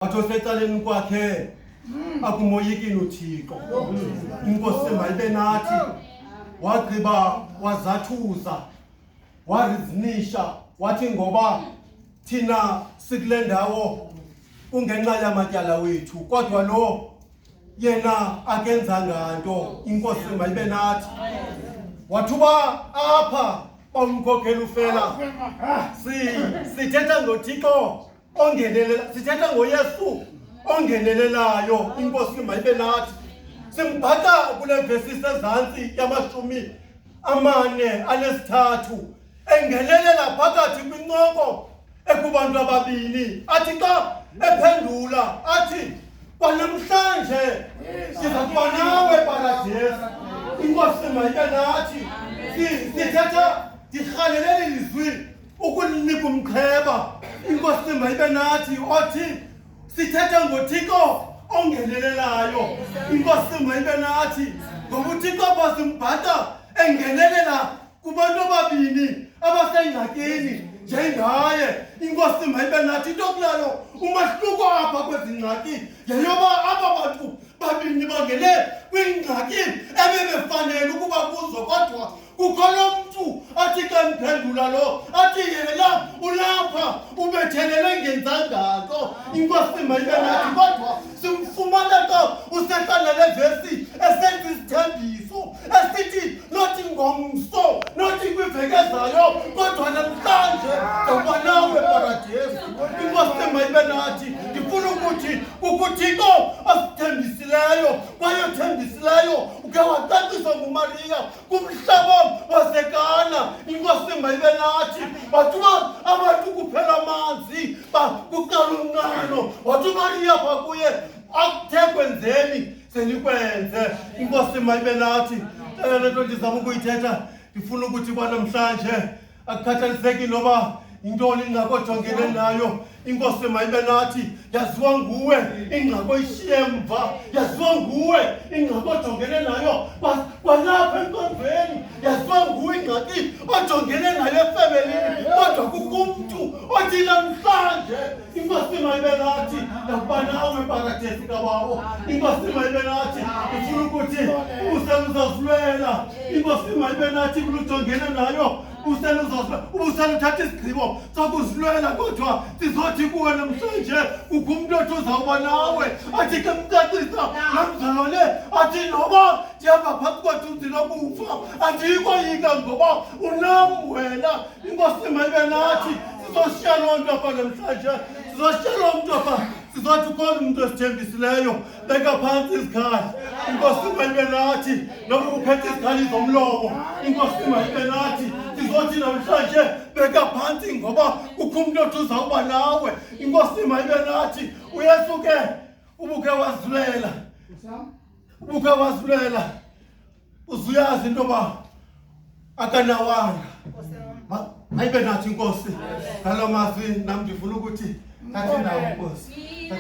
Wathi osecaleni kwakhe akumoyikini uThixo. Inkosi mayibe nathi. Wagqiba wazathuza, warizinisha, wathi ngoba thina sikule ndawo kungenxa yamatyala wethu, kodwa lo yena akenzanga nto. Inkosi mayibe nathi. Wathi uba apha bawumkhokhela ufela, sithetha ngoThixo ongenelela, sithetha ngoYesu ongenelelayo. Inkosi mayibe nathi. Simbhaqa kule vesi isezantsi yama-43 engenelela phakathi kwincoko ekubantu ababini, athi xa ephendula athi, kwanamhlanje siza kuba nawe eparadesi. Inkosi mayibe nathi. Sithetha, ndirhalelele lizwi ukulinika umqheba. Inkosi mayibe nathi. Othi sithetha ngoThixo ongenelelayo. Inkosi mayibe nathi, ngoba uThixo apha simbhaqa engenelela kubantu ababini abasengxakini njengaye. Inkosi mayibe nathi. Into kulayo umahluko apha kwezi ngxaki yeyoba aba bantu babini bangene kwingxaki ebebefanele ukuba kuzo, kodwa kukho lo mntu athi xa mphendula lo athi yena ulapha ubethelele ngenzanga nto. Inkosi mayibe nathi. Kodwa simfumana xa usehla nale vesi esenza isithembiso esithi nothi ngomso, nothi kwiveki ezayo, kodwa namhlanje ndawuba nawe eparadesi. Inkosi mayibe nathi. Ndifuna ukuthi kukuThixo osithembisileyo, kwaye othembisileyo uke wacaciswa nguMariya kumhlaba waseKana. Inkosi mayibe nathi. Wathi uba abantu kuphela amanzi, kuqala umnqano, wathi uMariya pha kuye, akuthe kwenzeni senikwenze. Inkosi mayibe nathi. Le nto ndizama ukuyithetha, ndifuna ukuthi kwanamhlanje akukhathaliseki noba yintoni ingxaki ojongene nayo, inkosi mayibe nathi. Yaziwa nguwe ingxaki oyishiye mva, yaziwa nguwe ingxaki ojongene nayo kwalapha enkonzweni, yaziwa nguwe ingxaki ojongene nayo efemelini, kodwa kukho umntu othi namhlanje, inkosi mayibe nathi, ndakuba nawe eparadesi kabawo. Inkosi mayibe nathi. Ndifuna ukuthi ubusele uzazilwela. Inkosi mayibe nathi. Kulujongene nayo ubusele uthatha isigqibo sokuzilwela, kodwa sizothi kuwe namhlanje kukho umntu othi uzawuba nawe. Athi ke mcacisa nomzalwane athi, noba ndihamba phantsi kwethunzi lokufa, andiyikoyika ngoba unam wena. Inkosi mayibe nathi. Sizoshiya loo nto apha namhlanje, sizoshiya loo mntu apha, sizothi ukhona umntu esithembisileyo. Beka phantsi izikhali. Inkosi mayibe nathi. Noba uphethe izikhali zomlomo, inkosi mayibe nathi. Sizothi namhlanje beka phantsi ngoba kukho umntu othi uzawuba nawe. Inkosi mayibe nathi. UYesu ke ubukhe wazilela, ubukhe wazilela, uzuyazi into yoba akanawanga. Mayibe nathi inkosi. Ngalo mazwi nam ndifuna ukuthi thathe indawo, Nkosi.